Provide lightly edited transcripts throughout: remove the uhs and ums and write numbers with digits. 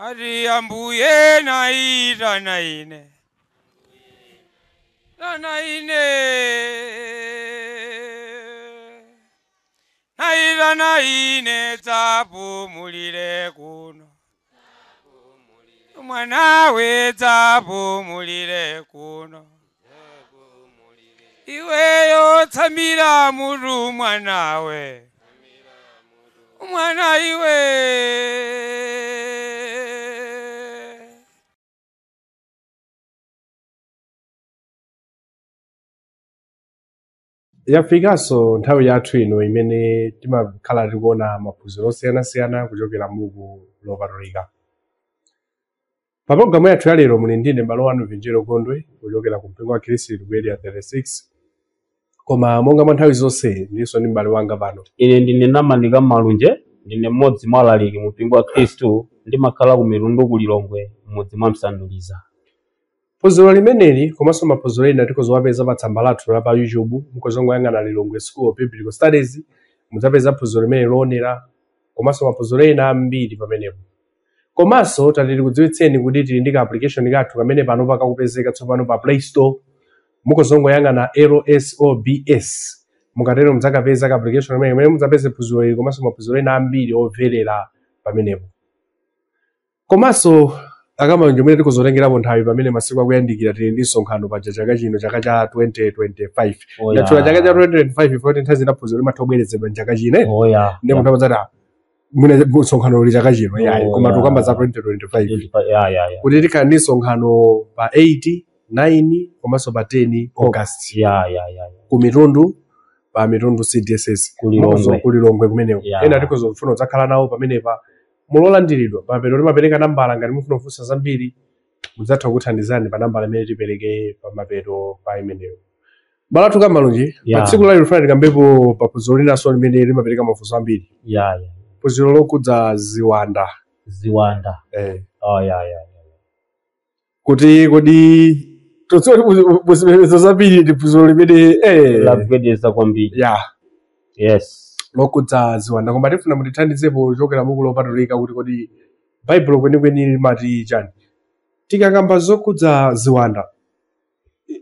Ati ambuye naitana ine, tana ine, naitana ine, dzapumulire kuno mwanawe, dzapumulire kuno iweyo, tsamira mutu mwanawe, mwana iwe. Yafikanso nthawi yathu ino imene timakhala tikuona maphunziro osiyanasiyana kuchokera m'buku lopatulika. Pa pologalamu yathu ya lero muli ndine m'bale wanu Vinjero Gondwe kuchokera ku mpingo wa Khristu ku Area 36, koma monga mwa nthawi zonse ndilinso ndi m'bale wanga pano. Ine ndine Namanika Malunje, ndine mmodzi mwa alaliki mu mpingo wa Khristu, ndimakhala ku Mitundu ku Lilongwe, m'mudzi mwa Msanduliza. Phunziro limeneli komanso maphunziro ena tikuzowapeza pa tsamba lathu la pa YouTube. Mukozongoyang'ana Lilongwe School of Biblical Studies, mudzapeza phunziro limene loonera komanso maphunziro ena ambiri pamenepo. Komanso tati tikudziwitseni kuti tili ndi ka application kathu kamene pano pakakupezeka tsopano pa Play Store. Mukozongoyang'ana LSOBS, mukatero mudzakapeza ka application kamene kamene mudzapeze phunziro ili komanso maphunziro ena ambiri omverera pamenepo. Komanso akamalonje mwene tikuzotengerapo nthawi pamene masiku akuyandikira, tili ndi msonkhano paja chaka chino, chaka cha 2025. Ndatchula chaka cha 2025 ifo nthawi zina phunziro limatha kubwerezedwa mchaka chino, eh? Oya. Ndi munthu amadzati, "Ah, mwina msonkhano uli chaka chino." Yayi, koma tikukamba za 2025 kuti tikhala ndi msonkhano pa 8, 9 komanso pa 10 August ku Mitundu, pa Mitundu CDSS. Ku Lilongwe. Mukozo ku Lilongwe kumeneko. Ena tikozofuna kudzakhala nawo pamenepa, mulolandiridwa. Pamene timapereka nambala, ngati mufuna kufunsa zambiri mudzatha kuthandizani pa nambala imene tipereke pamapeto pa imeneyo. Balatu kamalonje, pa tsiku la lero tifuna tikambepo pa phunziro linanso limene limapereka mafunso ambiri, phunziro lokhudza ziwanda. Ziwanda. Eh. Oh, ya. Kuti kodi totsoti muzipembedzo zambiri ndi phunziro limene Lagwedeza kwambiri. Lokhudza ziwanda, koma tifuna mutithandizepo kuchokera buku lopatulika kuti kodi Baibulo kwenikweni limati chani tikakamba zokhudza ziwanda,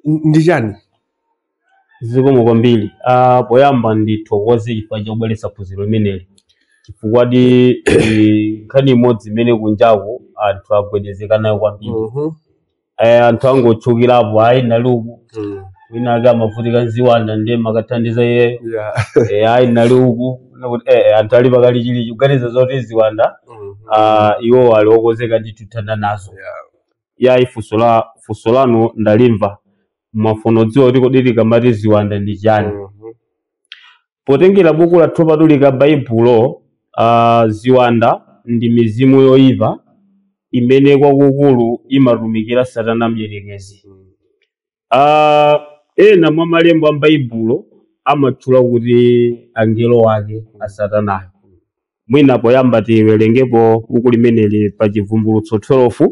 ndi chani? Zikomo kwambiri. Poyamba ndithokoze chifukwa chobweretsa phunziro limeneli, chifukwa di nkhani imodzi imene kunjaku anthu agwedezeka nayo kwambiri. Anthu angotchukirapo, ayi nali uku, wina ake amavutika nziwanda ndiye makathandiza iyeyo. Ayi nali uku. Nakuti, anthu ali pakali chilichi kuganiza zoti ziwanda, iwo ali okonzeka ndithu kuthana nazo. Yayi, funso lanu ndalimva, mwafuno dziwa kuti kodi tikamati ziwanda ndi chani. Potengera buku lathu lopatulika Baibulo, ziwanda ndi mizimu yoyipa imene kwakukulu imatumikira Satana Mdierekezi. Ena mwa malembo a Baibulo amatchula kuti angelo ake a Satanayo. Mwina poyamba tiwerengepo buku limeneli pa Chivumbulutso 12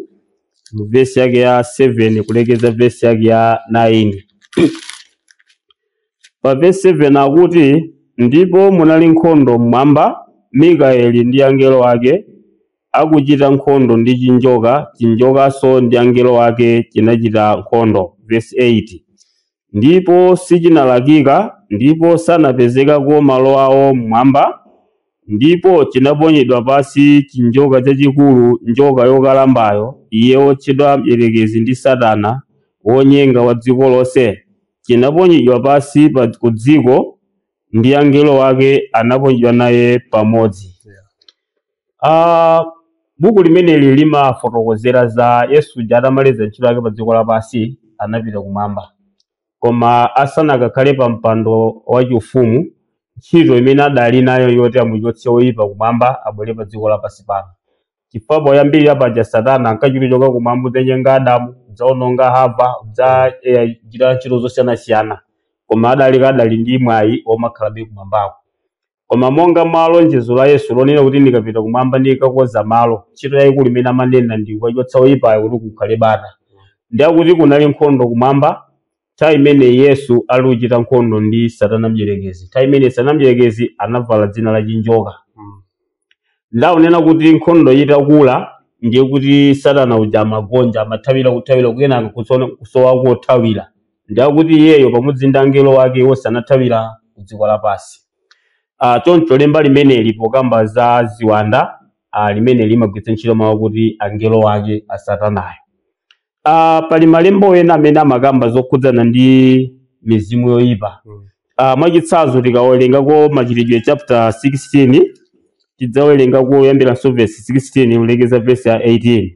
mu vesi yake ya 7 kulekeza vesi yake ya 9. Pa vesi 7 akuti, "Ndipo munali nkhondo mmwamba, Mikaeli ndi angelo ake akuchita nkhondo ndi chinjoka, chinjokanso ndi angelo ake chinachita nkhondo." Vesi 8, "Ndipo sichinalakika, ndipo sanapezekako malo awo mmwamba, ndipo chinaponyedwa pansi chinjoka chachikulu, njoka yokalambayo, iye wotchedwa Mdierekezi ndi Satana, wonyenga wa dziko lonse. Chinaponyedwa pansi pa ku dziko, ndi angelo ake anaponyedwa naye pamodzi." Buku limeneli limafotokozera za Yesu uja atamaliza ntchito yake pa dziko lapansi, anapita kumwamba, koma asanakakhale pa mpando wachiufumu, ntchito imene adali nayo yoti amuchotse woyipa kumwamba abwere pa dziko lapansi pano, chifukwa poyambirira paja Satana ankachita kumwamba, udzanyenga Adamu, udzaononga Hava, udzachita ntchito zosiyanasiyana, koma adali kadali ndi mwayi womakhalabe kumwambako. Koma monga mwa lonjezo la Yesu lonena kuti, "Ndikapita kumwamba ndikakonza malo," ntchito yayikulu imene amanena ndi kukachotsa woyipayo kuti kukhale bata. Ndiye kunali nkhondo kumwamba nthawi imene Yesu ali kuchita nkhondo ndi Satana Mdierekezi. Nthawi imene Satana Mdierekezi anavala dzina la chinjoka. Ndakunena kuti nkhondo itakula Ndiye kuti Satana uja amagonja, amathawira kuthawira kukenaka kusowa kothawira. Ndiye kuti iyeyo pamodzi ndi angelo ake onse anathawira ku dziko lapansi. Choncho lemba limeneli pokamba za ziwanda, limene limagwiritsa ntchito mawu kuti angelo ake a Satanayo. Pali malembo ena amene amakamba zokhudzana ndi mizimu yoyipa. Mwachitsanzo tikawerengako Machitidwe chapter 16, tidzawerengako kuyambiranso verse 16 kulekeza verse ya 18.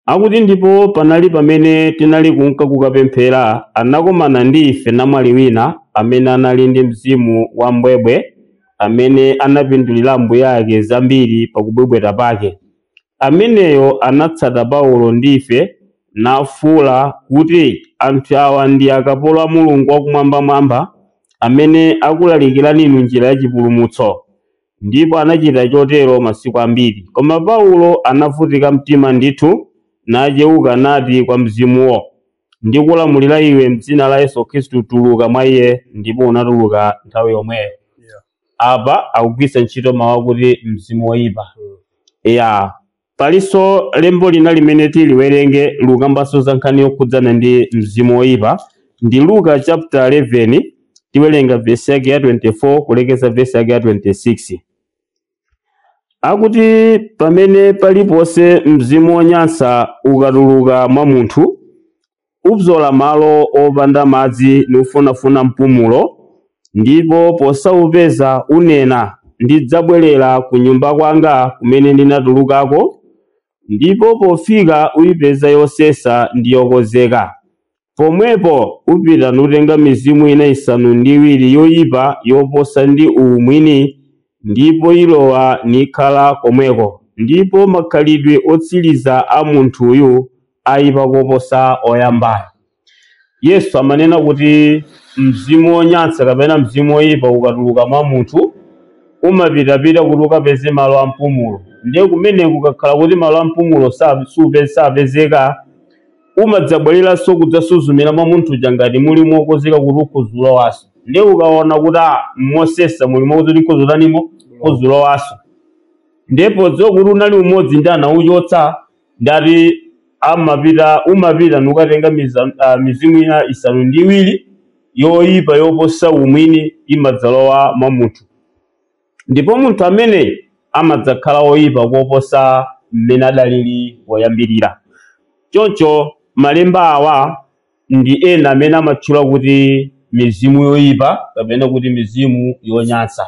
Akuti ndipo panali pamene tinali kunka kukapemphera, anakumana ndi ife namwali wina amene anali ndi mzimu wa mbwebwe, amene anapindulira ambuye ake zambiri pakubwebweta pake. Ameneyo anatsata Paulo ndi ife nafuwula kuti, anthu awa ndi akapolo a Mulungu wakumwambamwamba, amene akulalikirani inu njira ya chipulumutso. Ndipo anachita chotero masiku ambiri. Koma Paulo anavutika mtima ndithu, nachewuka nati kwa mzimuwo, ndikulamulira iwe m'dzina la Yesu Khristu, tuluka mwa iye. Ndipo unatuluka nthawi yomweyo. Apa akugwiritsa ntchito mawu akuti mzimu woyipa. Ya, palinso lembo lina limene tiliwerenge lukambanso za nkhani yokhudzana ndi mzimu woyipa, ndi Luka chapter 11, tiwerenga vesi yake ya 24 kulekeza vesi yake ya 26. Akuti pamene paliponse mzimu wonyansa ukatuluka mwa munthu, ubzola malo opanda madzi nufunafuna mpumulo, ndipo posawupeza unena, ndidzabwerera ku nyumba kwanga kumene ndinatulukako. Ndipo pofika uyipeza yosesa ndi yokonzeka. Pomwepo upita nutenga mizimu ina 7 yoyipa yoposa ndi uwu mwini, ndipo ilowa nikhala komweko. Ndipo makhalidwe otsiriza a munthuyu ayipa koposa oyambayo. Yesu amanena kuti mzimu wonyansa kapena mzimu woyipa ukatuluka mwa munthu, umapitapita kuti ukapeze malo a mpumulo. Ndiye kumene kukakhala kuti malo a mpumulo sapezeka, umadzabwereranso kudzasuzumira mwa munthu uja ngati muli mokonzeka kuti ukhuzulowaso. Ndiye ukaona kuti mosesa muli mokuti ukhuzulanimo khuzulowaso, ndipo dziwa kuti unali umodzi ndi anawuchotsa, ndati amapita umapita nukatenga mizimu ina 7 yoyipa yoposa umwini, imadzalowa mwa munthu. Ndipo munthu ameneyi amadzakhala woyipa koposa mmene adalili woyambirira. Choncho malemba awa ndi ena amene amatchula kuti mizimu yoyipa kapena kuti mizimu yonyansa.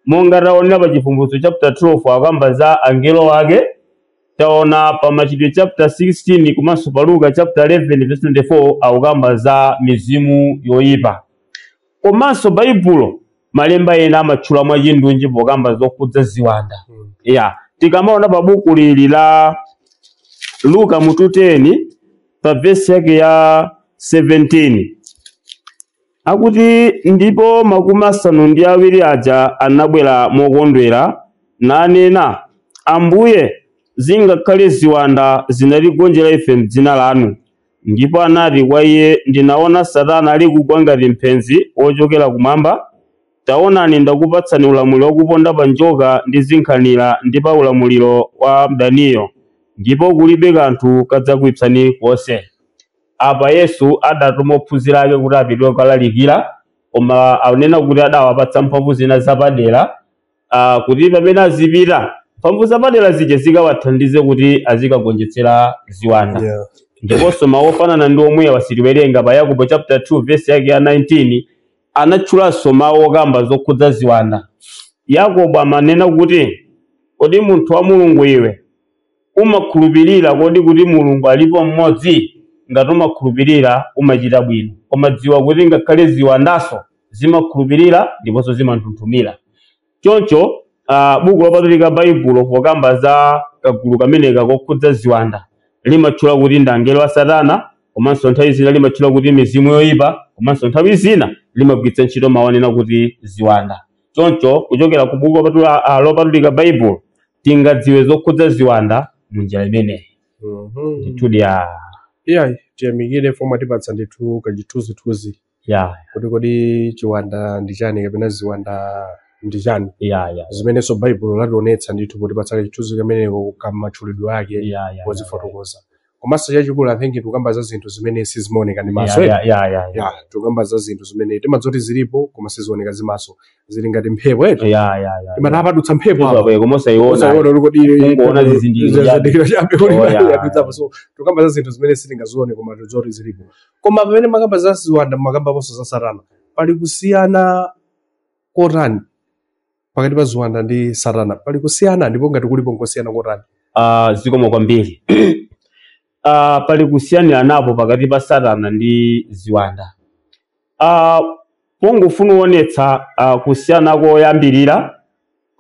Monga taonera pa Chivumbulutso chapter 12 akamba za angelo ake, taona pa Machitidwe chapter 16 komanso pa Luka chapter 11 verse 24 akukamba za mizimu yoyipa. Komanso Baibulo malemba ena amatchula mwachindunji pokamba zokhudza ziwanda. Ya, tikamaona pa buku lili la Luka mutu 10 pa vesi yake ya 17, akuti ndipo 70 aja anabwera mokondwera nanena, Ambuye, zingakhale ziwanda zinatigonjera ife m'dzina lanu. Ndipo anati kwa iye, ndinaona Satana ali kugwa ngati mphenzi wochokera kumwamba. Taonani, ndakupatsani ulamuliro wakuponda pa njoka ndi zinkhanira ndi pa ulamuliro wa mdaniyo, ndipo kulibe kanthu kadzakuipsani konse. Apa Yesu adatuma ophunzira ake kuti apite kukalalikira, koma akunena kuti adawapatsa mphamvu zina zapadera, kuti pamene azipita mphamvu zapadera zija zikawathandize kuti azikagonjetsera ziwanda. Ndiponso mawu ofanana ndi omwe wasitiwerenga pa Yakobo chapter 2 verse yake ya 19, anatchulanso mawu okamba zokhudza ziwanda. Yakobo amanena kuti, kodi munthu wa Mulungu iwe umakhulupirira kodi kuti Mulungu alipo mmodzi? Ngati umakhulupirira umachita bwino, koma dziwa kuti ngakhale ziwandaso zimakhulupirira ndiponso zimanthunthumira. Choncho buku lopatulika Baibulo pokamba za kagulu kameneka kokhudza ziwanda limatchula kuti ndi angelo a Satana, komanso nthawi zina limatchula kuti mizimu yoyipa, komanso nthawi zina limagwiritsa ntchito mawu anena kuti ziwanda. Choncho kuchokera ku buku lopatulika Baibulo tingadziwe zokhudza ziwanda munjira imeneyi. Ndithudi ya. Iyayi, tiyamikire fomwe atipatsa ndithu kachithunzithunzi ya kuti kodi chiwanda ndi chani kapena ziwanda Ndi chani? Ya. Zimenenso Baibulo lationetsa ndithu potipatsa chithunzi kameneko kamatchulidwe ake Ya. pozifotokoza. Komanso chachikulu, I think tikukamba za zinthu zimene sizimaoneka ndi maso. Ya. Ya, tikukamba za zinthu zimene timadzoti zilipo koma sizioneka zimaso, zili ngati mphepo eti. Ya. Timati apadutsa mphepo apa. Koma osaiona. Usaona uli kodi Kungoona zizindikiro chabe. zizindikiro chabe kuti Oh, ya. yadutsapo. So tikukamba za zinthu zimene sitingazione koma tidzoti zilipo. Koma pamene makamba za ziwanda, makambaponso za satana, pali kusiyana kotani pakati pa ziwanda ndi satana? Pali kusiyana, ndipo ngati kulipo nkosiyana kotani? Zikomo kwambiri. Pali kusiyanira napo pakati pa satana ndi ziwanda. Pongofuna kuonetsa kusiyana koyambirira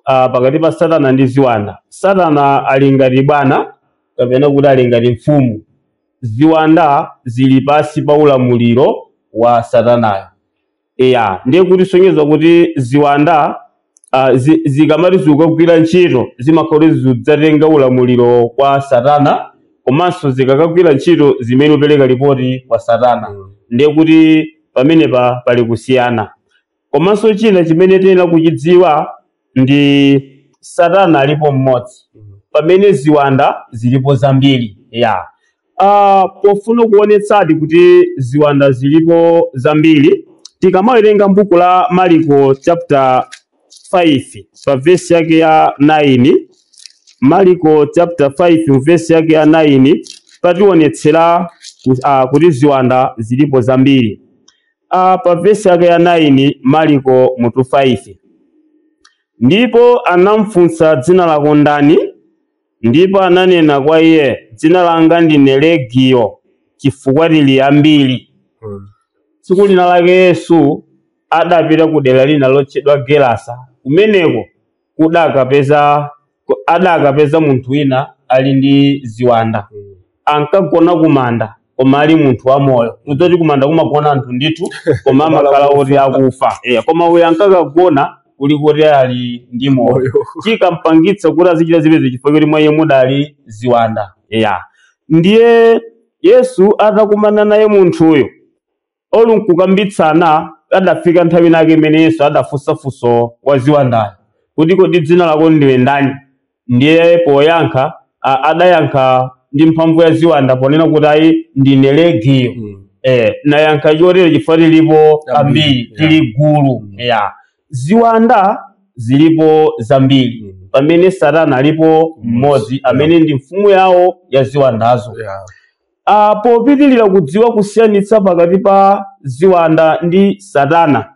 pakati pa satana ndi ziwanda, satana ali ngati bwana kapena kuti ali ngati mfumu. Ziwanda zili pasi pa ulamuliro wa satanayo. Iya, ndiye kuti sonyeza kuti ziwanda zikamati zikukagwira ntchito, zimakhala kuti zidzatenga ulamuliro kwa satana, komanso zikakagwira ntchito zimene upereka ripoti kwa satana. Ndiye kuti pamenepa pali kusiyana. Komanso china chimene tiyenera kuchidziwa ndi satana alipo mmodzi, pamene ziwanda zilipo zambiri. Ya, pofuna kuonetsadi kuti ziwanda zilipo zambiri, tikamawerenga mbuku la Mariko chapter 5 pa vesi yake ya 9, Mariko chapter 5 vesi yake ya 9, pationetsera kuti ziwanda zilipo zambiri. Pa vesi yake ya 9, Mariko mutu 5: "Ndipo anamfunsa, 'Dzina lako ndani?' Ndipo ananena kwa iye, 'Dzina langa ndine Legiyo, chifukwa tili ambiri.'" Tsiku lina lake Yesu adapita ku dera lina lotchedwa Gerasa. Kumeneko adakapeza munthu wina ali ndi ziwanda. Ankagona kumanda koma ali munthu wamoyo. Udzoti kumanda kumagona anthu ndithu, koma amakhala oti akufa. Koma uyu ankakagona kuli kuti ali ndi moyo. Moyo. Chikampangitsa kuti azichita zimenezo chifukwa kuti mwa iye mudali ziwanda. Ya, ndiye Yesu atakumana naye munthuyo, olu nkukambitsana, adafika nthawi inake imene Yesu adafunsa funso kwa ziwandayo kuti, "Kodi dzina lako ndiwe ndani?" Ndiye poyankha adayankha ndi mphamvu ya ziwanda ponena kuti, "Ayi, ndine Legiyo." Nayankha chotero chifukwa tilipo ambiri, ambiri, tili gulu. Ya, ziwanda zilipo zambiri, pamene satana alipo mmodzi amene ndi mfumu yawo ya ziwandazo. Popitilira kudziwa kusiyanitsa pakati pa ziwanda ndi satana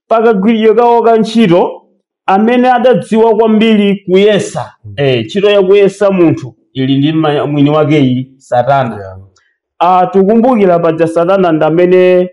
pakagwiridwe kawo ka ntchito, amene adadziwa kwambiri kuyesa, ntchito ya kuyesa munthu ili ndi mwini wakeyi satana. Tikumbukira paja satana ndi amene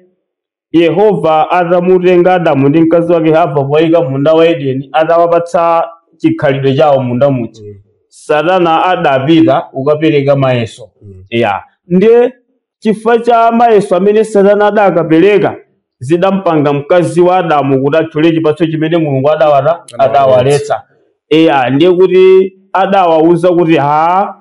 Yehova atamutenga Adamu ndi mkazi wake Hava kuwayika munda wa Edeni, atawapatsa chikhalidwe chawo munda muja, satana adapita kukapereka mayeso. Ya, ndiye chifukwa cha mayeso amene satana adakapereka, zidampanga mkazi wa Adamu kuti athyole chipatso chimene Mulungu adawata adawaletsa. Eya, ndiye kuti adawawuza kuti, "Ha,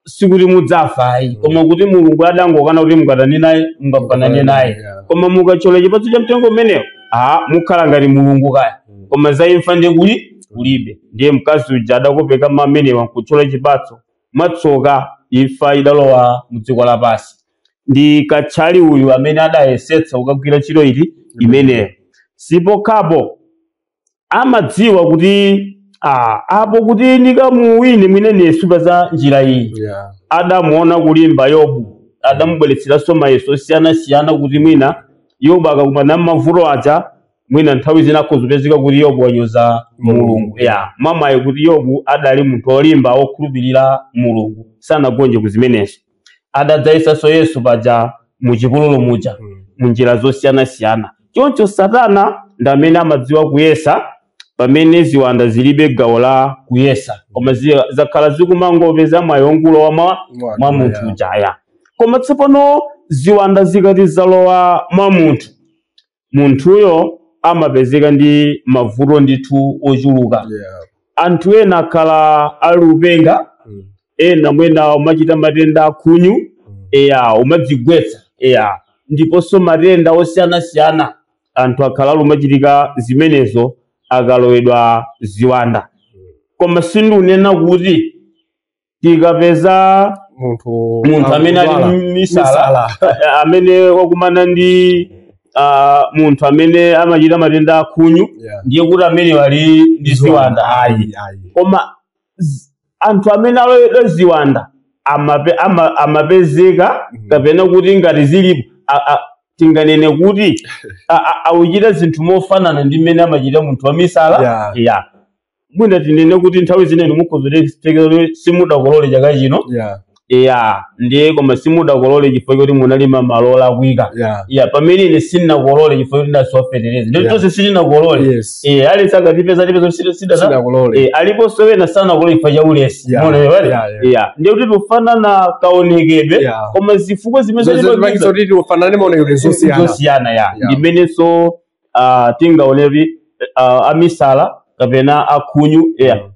sikuti mudzafa ayi, koma kuti Mulungu adangokana kuti mukatani naye, mukafanane naye. Koma mukathyola chipatso cha mtengo umenewo, ha, mukhala ngati Mulungu kaya, koma za imfa ndiye kuli kulibe." Ndiye mkazi uja adakopeka mamenewa nkuthyola chipatso. Mwatsoka imfa idalowa mudziko lapansi. Ndi katchali uyu amene adayesetsa kukagwira ntchito iti imeneyo. Sipokhapo, amadziwa kuti apo kuti ndikamuwine mwine Yesu pa njira iyi. Adamuona kulimba Yobu, adamubweretseranso mayeso osiyanasiyana kuti mwina Yobu akakumana mavuto aja, mwina nthawi zina akhoza kuti Yobu wanyoza Mulungu. Ya, mwamayi kuti Yobu adali munthu olimba okhulupirira Mulungu, sanagonje ku zimenezo. Adadzayesanso Yesu paja muchipululu muja munjira zosiyanasiyana. Choncho satana ndi amene amadziwa kuyesa, pamene ziwanda zilibe gawo la kuyesa, koma zakhala zikumangopeza mwayi wongulowa mwa munthu uja. Ya, koma tsopano ziwanda zikati zalowa mwa munthu, munthuyo amapezeka ndi mavuto ndithu ochuluka. Anthu ena akhala ali upenga, ena mwina umachita matenda akhunyu, eya, umadzigwetsa, eya, ndiponso matenda osiyanasiyana. Anthu akhala ali umachitika zimenezo. akalowedwa ziwanda. Koma sindunena kuti tikapeza munthu amene ali misala, amene wakumana ndi munthu amene amachita matenda akhunyu, ndiye kuti amene wali ndi ziwanda, ayi. Koma anthu amene alowedwa ziwanda amapezeka kapena kuti ngati zilipo tinganene kuti awuchita zinthu mofanana ndi mmene amachita munthu wa misala. Mwina tinene kuti nthawi zina mukhoza simudakolole chaka chino, ndiye koma simudakolole chifukwa choti munalima malo olakwika, pamene ine sindinakolole chifukwa choti ndasofetereza, ndipo tonse sitinakolole. Ali sakatipeza sidanakolole, aliponso wena sanakolole chifukwa cha ulesi, ndiye kuti tifanana kaonekedwe, koma zifukwa zimene zosiyana, ndimenenso tingaone kuti amisala kapena akhunyu,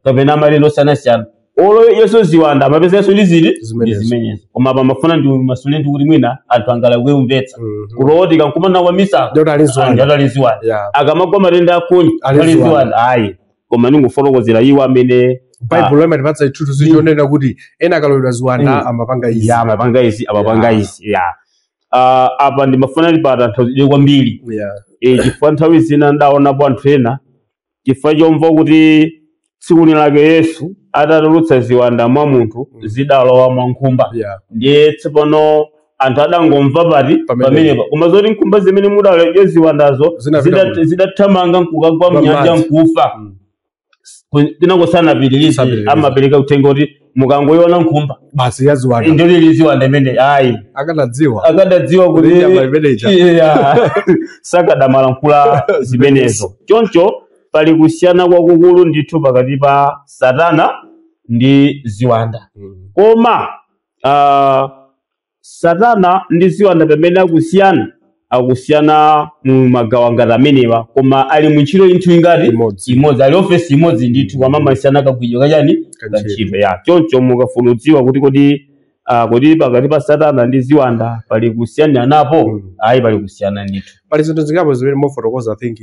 kapena amalendo osiyanasiyana olo yeso ziwanda amapezenso ndi zili zimenezo. Koma pamafuna ndi masule ndi kuti mwina anthu angalakwe kumvetsa kuti tikankumana kwa misala ali ziwanda, akamagwa matenda akhunyu ali ziwanda, ayi. Koma ningofotokozera iwo amene Baibulo imatipatsa chithunzi chonena kuti ena akalowedwa ziwanda amapanga izi, amapanga izi, amapanga izi. Apa ndimafuna ndipatanthauzire kwambiri, chifukwa nthawi zina ndaonapo anthu ena chifukwa chomva kuti tsiku lake Yesu atatulutsa ziwanda mwa munthu zidalowa mwa nkhumba, ndiye tsopano anthu adangomva pati pamenepa, koma zoti nkhumba zimene mudalowedwa ziwandazo zidathamanga nkukagwa mnyanja nkufa, tinango sanapitirize, amapereka uthenga kuti mukangoiona nkhumba basi ya ziwanda, ndiyo lili ziwanda imene, ayi. Akadadziwa kuti sakadamalankhula zimenezo. Choncho pali kusiyana kwakukulu ndithu pakati pa Satana ndi ziwanda. Koma Satana ndi ziwanda pamene akusiyana mu magawo ngati amenewa, koma ali mu ntchito inthu ingati imodzi, ali ofesi imodzi ndithu, koma amasiyana kagwiridwe kachani kantchito. Choncho mukafuna kudziwa kuti kodi pakati pa Satana ndi ziwanda pali kusiyana napo, ayi, pali kusiyana ndithu. Pali zinthu zingapo zimene mofotokoza, I think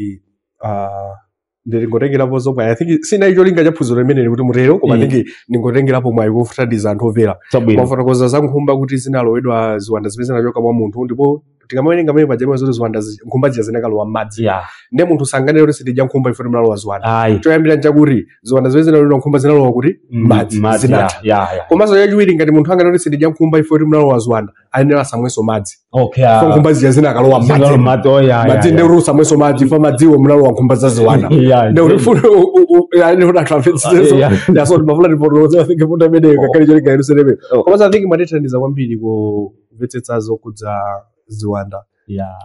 ndingotengerapo zomwe, I think sina cholinga cha phunziro limeneli kuti mutero, koma I think ndingotengerapo mwayi kuthandiza anthu omvera. Mwafotokoza za nkhumba kuti zinalowedwa ziwanda zimene zinachoka mwa munthu, ndipo tikamawerenga pamene paja zoti ziwanda nkhumba zija zinakalowa m'madzi, ndiye munthu sanganene kuti sindidya nkhumba ifo timalowa ziwanda. Choyambira nchakuti ziwanda zimene zinalowedwa nkhumba zinalowa kuti madzi, zinatha. Komanso chachiwiri, ngati munthu anganene kuti sindidya nkhumba ifo timalowa ziwanda, ayenera asamwenso madzi. Fo nkhumba zija zinakalowa madzi, ndiye kuti usamwenso madzi ifo madziwo munalowa nkhumba za ziwanda. Ndiye kuti komanso I think mwatithandiza kwambiri kumvetsetsa zokudza ziwanda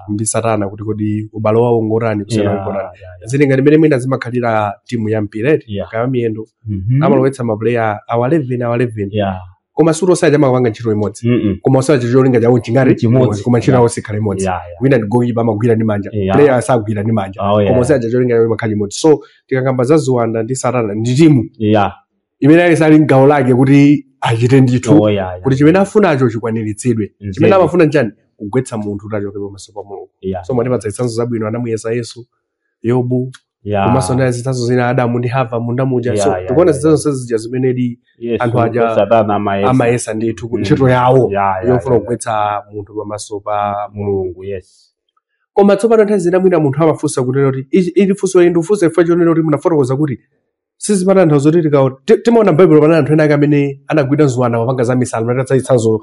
ndi Satana, kuti kodi ubalo wawo ngotani kusiyana ngotani. Zili ngati mmene mwina zimakhalira timu ya mpira kaya miyendo, amalowetsa mapuleya awa 11 awa 11, koma suti osacha amapanga ntchito imodzi, koma osacha cholinga chawo chingati chimodzi, koma ntchito yawo sikhala imodzi. Wina ndi goalkeeper amagwira ndi manja, player asagwira ndi manja, koma osacha cholinga chawo chimakhala chimodzi. So tikakamba za ziwanda ndi Satana ndi timu imene ali sali mgawo lake kuti achite ndithu kuti chimene afunacho chikwaniritsidwe. Chimene amafuna nchani? Kugwetsa munthu kuti achoke pamaso pa Mulungu. So mwatipatsa zitsanzo zabwino, anamuyesa Yesu, Yobu, komanso ndi zitsanzo zina Adamu ndi Hava munda muja. So tikuona zitsanzo zija zimenedi anthu aja amayesa ndithu ntchito yawo yofuna kugwetsa munthu pamaso pa Mulungu. Koma tsopano nthawi zina mwina munthu amafunsa kunena kuti ili funso ili ndifunsa chifukwa chonena kuti munafotokoza kuti sizimatanthauza kuti timaona m'Baibulo panali anthu ena ake amene anagwidwa ziwanda mapanga za misala, munatipatsa chitsanzo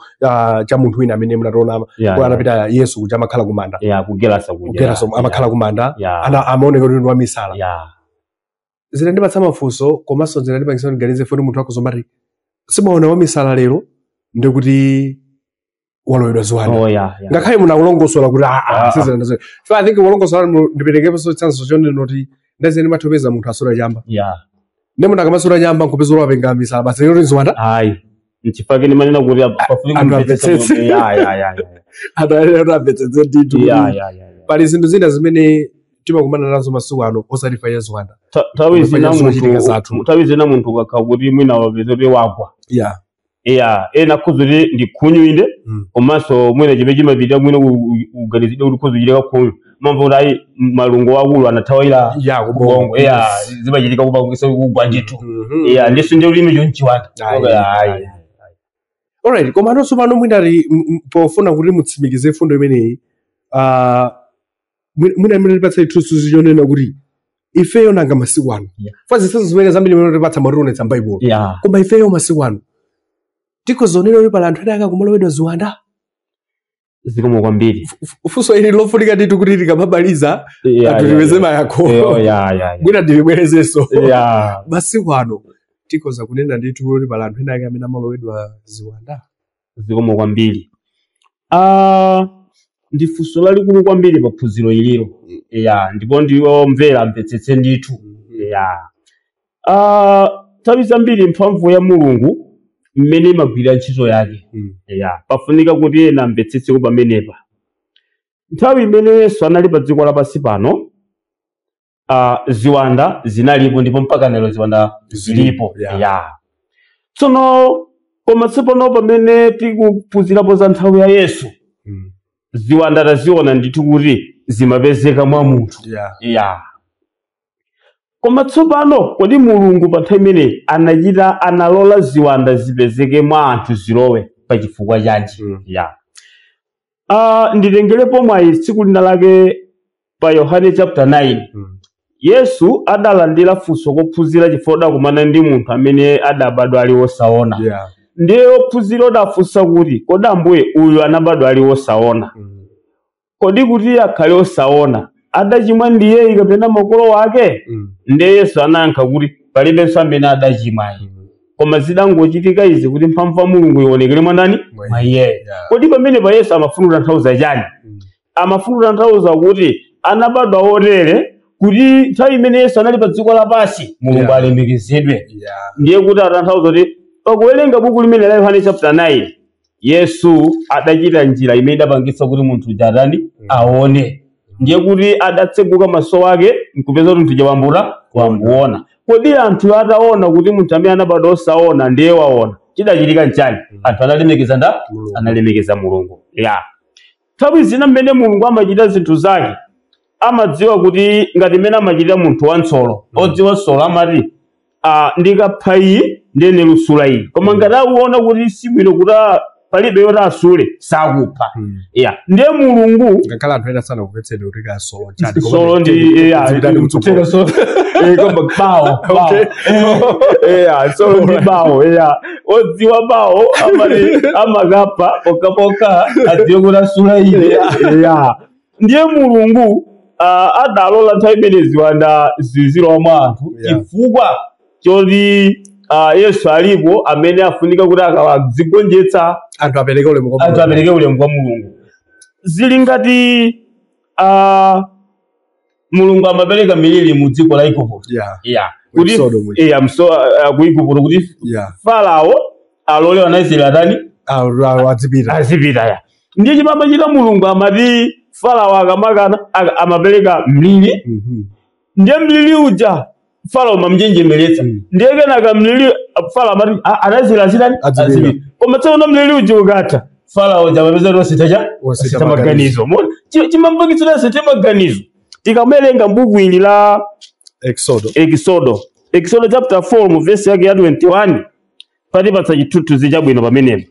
cha munthu wina amene munationa anapita Yesu kuja amakhala kumanda, kugerasa amakhala kumanda, amaoneka kuti ndi wa misala. Zinandipatsa mafunso, komanso zinandipangitsa kuti ndiganize foni munthu akuzomati simaona wa misala lero ndikuti walowedwa ziwanda, ngakhale munakulongosola kuti sizinandazo. So I think kulongosola ndiperekeponso chitsanzo chonena kuti ndazeni mathopeza munthu asula chamba, ndi munthu akamasula chamba nkupeza wapenga misala basi lero ziwanda. Ayi, nchifukwa ndimanena kuti anthu amvetsetse, anthu amvetsetse ndithu. Pali zinthu zina zimene timakumana nazo masiku ano osati ya ziwanda. Nthawi zina munthu ukakhala kuti mwina wapeza kuti wagwa, ena akhuza kuti ndi khunyu inde, komanso mwina chimene chimapita mwina uganizidwe kuti ukhuza kuchitika khunyu, Mamva kuti ayi, malungo akulu anathawira Ya, kubongo. kubongo. Yeah, zimachitika kubongo kugwa ndithu. Mhm. Yeah, ndiso ndi ulimi chonchiwanda. Ayi, Ayi. ayi. Alright, koma anonso pano mwinati pofuna kuti mutsimikize fundo imeneyi, mwina imene tipatsa chithunzithunzi chonena kuti ifeyo nanga masiku ano, fa zitsanzo zimene zambiri imene tipatsa mwationetsa m'Baibulo, koma ifeyo masiku ano tikhozonena kuti pali anthu ena akakumalowedwa ziwanda? Zikomo kwambiri. Funso ili lofunika ndithu kuti tikamabaliza anthu tipeze mayankho. Mwina ndilibwerezenso. Masiku ano tikhoza kunena ndithu kuti pali anthu ena ake amene amalowedwa ziwanda? Zikomo kwambiri. Ndi funso lalikulu kwambiri pa phunziro iliro. Yeah, ndipo ndiyomvera mvetsetse ndithu. Yeah. Nthawi zambiri mphamvu ya Mulungu mmene imagwirira ntchito yake. Yeah, pafunika kuti ena amvetsetse pamenepa. Nthawi imene Yesu anali pa dziko lapansi pano, ziwanda zinalipo, ndipo mpaka lero ziwanda zilipo. Yeah. Tsono koma tsopano pamene tikuphunzirapo za nthawi ya Yesu, ziwanda taziona ndithu kuti zimapezeka mwa munthu. Yeah. Koma tsopano kodi Mulungu pa nthawi imeneyi anachita analola ziwanda zipezeke mwa anthu zilowe pa chifukwa chanji? Yeah. Nditengerepo mwayi tsiku lina lake pa Yohane chapter 9. Yesu adalandira funso kophunzira chifukwa adakumana ndi munthu amene adabadwa ali wosaona. Ndiye ophunzira odafunsa kuti, kodi Ambuye, uyu anabadwa ali wosaona, kodi kuti akhale osaona adachimwa ndiyeyi kapena makolo ake? Ndiye Yesu anayankha kuti palibenso amene adachimwayi, koma zidangochitika izi kuti mphamvu ya Mulungu ionekere mwa ndani? Mwa iyeyo. Kodi pamene pa Yesu amafuna kutanthauza chani? Amafuna kutanthauza kuti anabadwa otere kuti nthawi imene Yesu anali pa dziko lapansi Mulungu alemekezedwe. Ndiye kuti atanthauza kuti pakuwerenga buku limene la Yohane chapter 9, Yesu adachita njira imene idapangitsa kuti munthu uja atani? Aone. Ndiye kuti adatseguka maso ake nkupeza kuti munthu uja wambura wambuona. Kodi anthu ataona kuti munthu amene anabadwa osaona ndiye waona, chidachitika nchani? Anthu analemekeza nda? Mulungu. Analemekeza Mulungu. Yeah. Nthawi zina mmene Mulungu amachita zinthu zake, amadziwa kuti ngati mmene amachitira munthu wansolo, odziwa nsolo amati, ndikapha iyi ndiyene lusula iyi, koma ngati akuona kuti sibwino kuti palibe yoti asule, sakupha. Yeah. Ndiye Mulungu Ngakhale anthu ena sanakumvetseni kuti kasolo chani. Solo ndi, yeah, kutenga solo. Koma bawo, bawo. Yeah, solo ndi bawo. Yeah, odziwa bawo amati amakapha pokapoka adziwe kuti asula ine. Yeah. Ndiye Mulungu adalola nthawi imene ziwanda zizilowa mwa anthu chifukwa choti Yesu alipo amene afunika kuti akawadzigonjetsa anthu apereke ulemu kwa anthu Mulungu. Apereke ulemu kwa Mulungu. Zili ngati Mulungu amapereka miliri mu dziko la Igupto. Mu Kuti Exodo mwe. yeah, mso ku Igupto kuti Farao alole ana Israeli atani? Adzipita. Azipita. Ya, ndiye chimamachita Mulungu amati Farao akamakana amapereka mliri. Ndiye mliri uja Farao mamnjenjemeretsa. Ndiye kenaka mliri Farao amati, "Ah, ana Israeli azitani?" Azipita. Azipita. Koma tsono mliri uja ukatha, Farao jamapeza kuti wasintha cha Wasintha wasintha maganizo. maganizo. Mona chimambakitsira asinthe maganizo. Tikamawerenga buku ili la Exodo. Exodo chapter 4 mu verse yake ya 21 patipatsa chithunzithunzi chabwino pamenepo.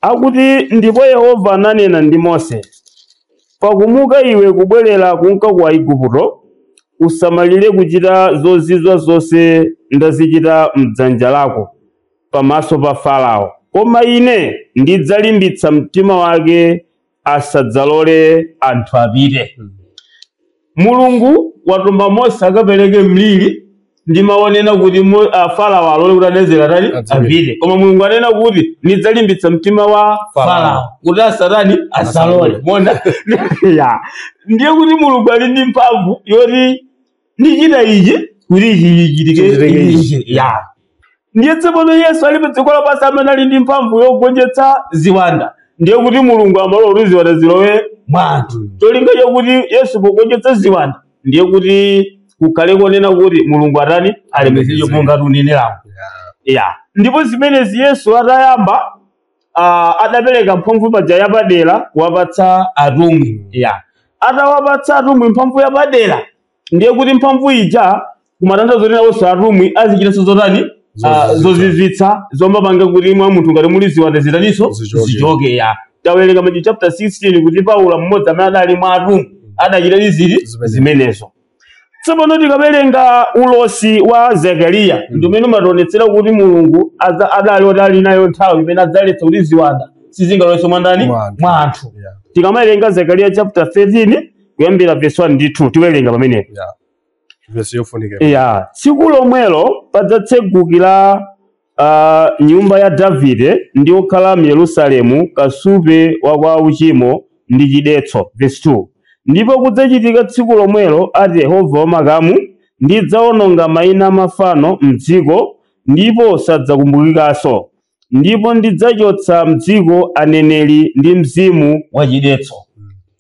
Akuti, ndipo Yehova ananena ndi Mose, pakumuka iwe kubwerera kunka ku Igupto, usamalire kuchita zozizwa zonse ndazichita mdzanja lako pamaso pa Farao, koma ine ndidzalimbitsa mtima wake asadzalole anthu apite. Mulungu watuma Mose akapereke mliri ndi maonena kuti Farao alole kuti anezera tani? Adzipite. Apite. Koma Mulungu anena kuti ndidzalimbitsa mtima wa Farao. Farao kuti asatani? Asalole. Mona ya, ndiye kuti Mulungu ali ndi mphamvu yoti ndichita ichi kuti ichi chichitike. Chichitike ichi. Ichi ya. Ndiye tsopano Yesu ali pa dziko lapansi amene ali ndi mphamvu yogonjetsa ziwanda, ndiye kuti Mulungu amalola kuti ziwanda zilowe mwa anthu, cholinga chokuti Yesu pogonjetsa ziwanda ndiye kuti kukhale konena kuti Mulungu atani? Alemekezedwe, monga tiuneneramu. Ya, ndipo zimenezi Yesu atayamba adapereka mphamvu paja yapadera kuwapatsa atumwi. Ya. Atawapatsa atumwi mphamvu yapadera, ndiye kuti mphamvu ija kumatanthauza kuti nawonso atumwi azichitanso zotani? Zozizwitsa, zomapanga kuti mwa munthu ngati muli ziwanda zitaninso zichoke. Ya, tawerenga Matthew chapter 16 kuti Paulo mmodzi amene adali mwa atumwi adachita ziti zimenezo. Tsopano tikawerenga ulosi wa Zekariya, ndi umene umationetsera kuti Mulungu adali oti ali nayo nthawi imene adzaletsa kuti ziwanda sizingalowetso mwa ndani? Mwa anthu. Tikamawerenga Zekariya chapter 13 kuyambira verse 1 ndi 2, tiwerenga pamenepo. Ya, tsiku lomwelo padzatsegukira nyumba ya Davide ndi okhala mu Yerusalemu kasupe wa kwa uchimo ndi chidetso. Verse 2, ndipo kudzachitika tsiku lomwelo, ati Yehova wamakamu, ndidzawononga mayina mafano m'dziko, ndipo sadzakumbukikanso, ndipo ndidzachotsa m'dziko aneneri ndi mzimu wachidetso.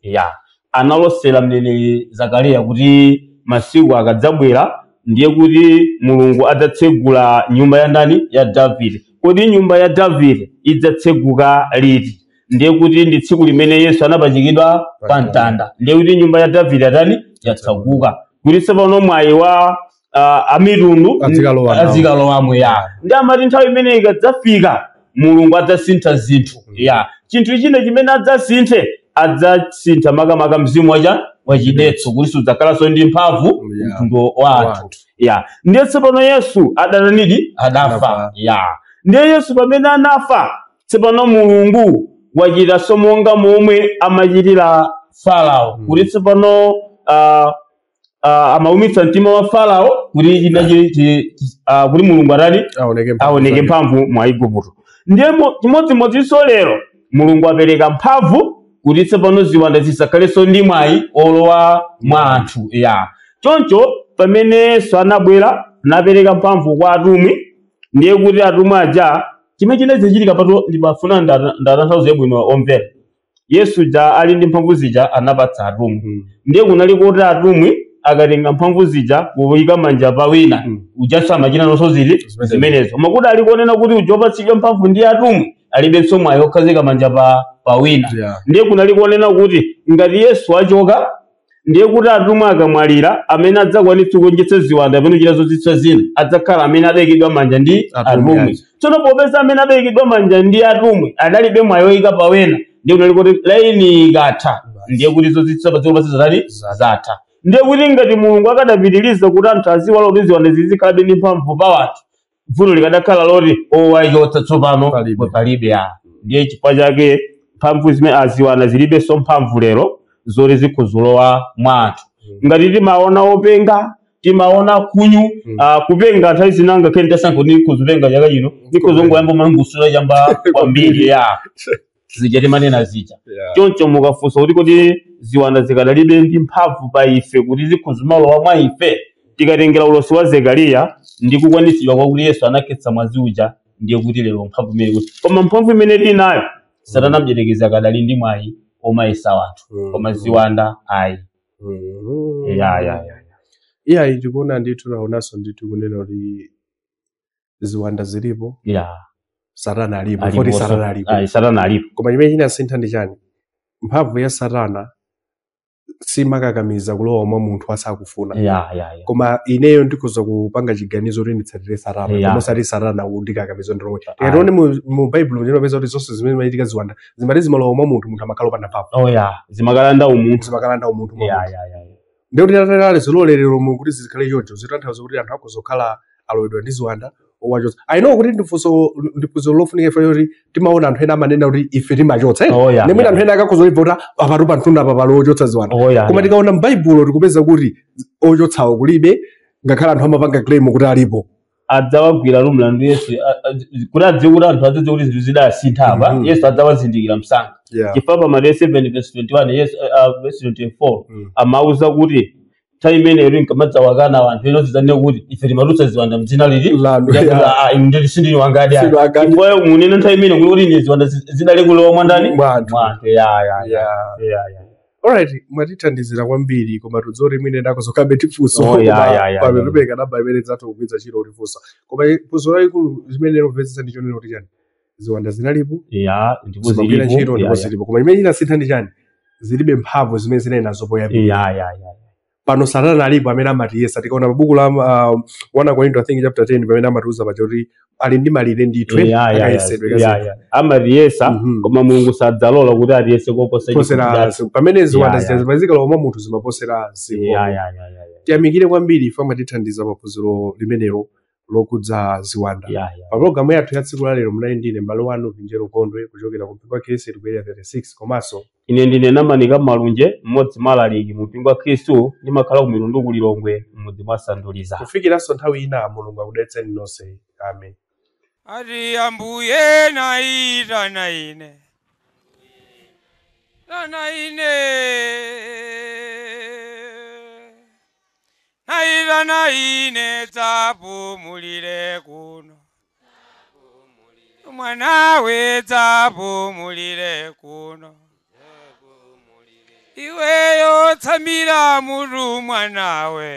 Ya, analosera mneneri Zakariya kuti masiku akadzabwera ndiye kuti Mulungu adzatsegula nyumba ya ndani? Ya Davide. Kodi nyumba ya Davide idzatseguka liti? Ndiye kuti ndi tsiku limene Yesu anapachikidwa pa mtanda. Ndiye kuti nyumba ya Davide atani? Yatseguka, kuti tsopano mwayi wa amitundu azikalowamo. Ya, ndi amati nthawi imene ikadzafika Mulungu adzasintha zinthu. Ya, chinthu china chimene adzasinthe, adzasintha makamaka mzimu wachidetso, kuti sudzakhalanso ndi mphamvu mtundu wa anthu. Ya, ndiye tsopano Yesu adatanidi? Adafa. Ya, ndiye Yesu pamene anafa, tsopano Mulungu wachitanso monga momwe amachitira Farao, kuti tsopano amaumitsa mtima wa Farao kuti kuti Mulungu atani? Aoneke mphamvu mwa Igupto. Ndiye chimodzimodzinso lero Mulungu apereka mphamvu kuti tsopano ziwanda zisakhalenso ndi mwayi olowa mwa anthu. Ya, choncho pamene Yesu anabwera anapereka mphamvu kwa atumwi, ndiye kuti atumwi aja chimene chinachitika pato ndimafuna ndatanthauze bwino omvera. Yesu ja ali ndi mphamvu zija anapatsa atumwi, ndiye kunali kuti atumwi akatenga mphamvu zija kuyika manja pa wina ujanso amachita nonso zili zimenezo. Koma kuti ali kuonena kuti uja wopatsidwa mphamvu ndi atumwi alibenso mwayi okhazika manja pa wina. Ndiye kunali kuonena kuti ngati Yesu achoka, ndiye kuti atumwi akamwalira, amene adzakwanitsa kugonjetsa ziwanda amene kuchita zozizwitsa zina adzakhala amene adayikidwa manja ndi atumwi. Tsono popeza amene adayikidwa manja ndi atumwi adalibe mwayi oyika pa wena, ndiye kunali kuti laini ikatha, ndiye kuti zozizwitsa pa dziko lapansi zatani? Zatha. Ndiye kuti ngati Mulungu akadapitiriza kuti anthu aziwala kuti ziwanda zizikhalabe ndi mphamvu pa anthu, vuto likadakhala loti owachotsa tsopano palibe. Ya, ndiye chifukwa chake mphamvu zimene aziwanda zilibenso mphamvu lero zoti zikhuzulowa mwa anthu. Ngati timaona openga, timaona khunyu, kupenga nthawi zina ngakhale nditasankha kuti ndikhuzupenga chaka chino, ndikhuzongoyamba mangusula chamba kwambiri. Ya, zija timanena zija. Choncho mukafunsa kuti kodi ziwanda zikadalibe ndi mphamvu pa ife kuti zikhuzumalowa mwa ife, tikatengera ulosi wa Zekariya ndi kukwanitsidwa kwakuti Yesu anakhetsa mwazi uja, ndiye kuti lero mphamvu imene kuti, koma mphamvu imene tili nayo, Satana mdierekezi akadali ndi mwayi omayesa wanthu, koma ziwanda ayi. Ya. Iyayi, tikuona ndithu, naonanso ndithu kunena kuti ziwanda zilipo, Satana alipo, foti Satana alipo. Ayi, Satana alipo. Koma chimene chinasintha ndi chani? Mphamvu ya Satana simakakamiza kulowa mwa munthu asakufuna. Ya. Koma ineyo ndikhoza kupanga chiganizo kuti nditsatire Satana, koma osati Satana kundikakamiza ndilowe. Tikatione mu Baibulo ndinopeza kuti zonse zimene zimachitika, ziwanda zimati zimalowa mwa munthu, munthu amakhala opanda mphamvu. Oh ya, zimakalanda umunthu. Zimakalanda umunthu mwa munthu. Ya. Ndikuti tatatale zilolerero mu kuti zikhale choncho, zitanthauza kuti anthu akhoza kukhala alowedwa ndi ziwanda owachotsa. I know kuti ndifunso lofunika ife kuti timaona anthu ena amanena kuti ife timachotsa, eh? Oh ya. Nemwene anthu ena akakhoza kulimva kuti apatu pamtunda apa pali ochotsa ziwanda, Oh ya. koma tikaona m'Baibulo tikupeza kuti ochotsawo kulibe, ngakhale anthu amapanga claim kuti alipo. Adzawagwira mlandu Yesu, kuti adziwe kuti anthu adziwe kuti zinthu zidasintha apa. Yesu adzawazindikira msanga, chifukwa pa Mateyu 7 verse 21 Yesu, verse 24, amauza kuti nthawi imeneyo nkamadzawakana anthu eno zidzanene kuti ife timatulutsa ziwanda mdzina lili lanu. Ndili sindini wangadi ayi. Sindinu wangadi. Chifukwa munena nthawi imene kuti ine ziwanda zidali kulowa mwa ndani? Mwa anthu. Mwa anthu. Ya. Ya. Alright, mwatithandizira kwambiri, koma tudzoti mwine ndako zokabe tifunso. Oh, ya. Pamene namba imene zathu kugwiritsa ntchito kutifunsa, koma funso lalikulu limene lomvetsetsa ndi chonena kuti chani? Ziwanda zinalipo, Ya, ndipo zimagwira zilipo. ntchito, ndipo zilipo, koma imene inasintha ndi chani? Zilibe mphamvu zimene zinali nazo poyambira. Ya. Pano Satana alipo amene amatiyesa. Tikaona pa buku la 1 Korinto, I think chapter 10, pamene amatiuza paja kuti ali ndi malire ndithu, akayesedwe kazinthu. Ya, amatiyesa, koma Mulungu sadzalola kuti atiyese koposa posera chifuniro chathu. Pamene ziwanda Ya. zija zikalowa mwa munthu zimaposera msinkhu wa munthu. Ya. Tiyamikire kwambiri ife amatithandiza maphunziro limenelo lokudza ziwanda. Ya. Pa pologalamu yathu ya tsiku la lero munali ndine m'bale wanu Vinjero Kondwe kuchokera ku mpingo wa Khristu ku Area 36 komanso Ine ndine Namanika Malunje, mmodzi mwa alaliki mu mpingo wa Khristu, ndimakhala ku Mitundu ku Lilongwe, m'mudzi mwa Sanduliza. Kufikiranso nthawi ina, Mulungu akudalitseni nonse, amen. Ati ambuye naitana ine, tana ine, naitana ine, dzapumulire kuno mwanawe, dzapumulire kuno iweyo, tsamira mutu mwanawe.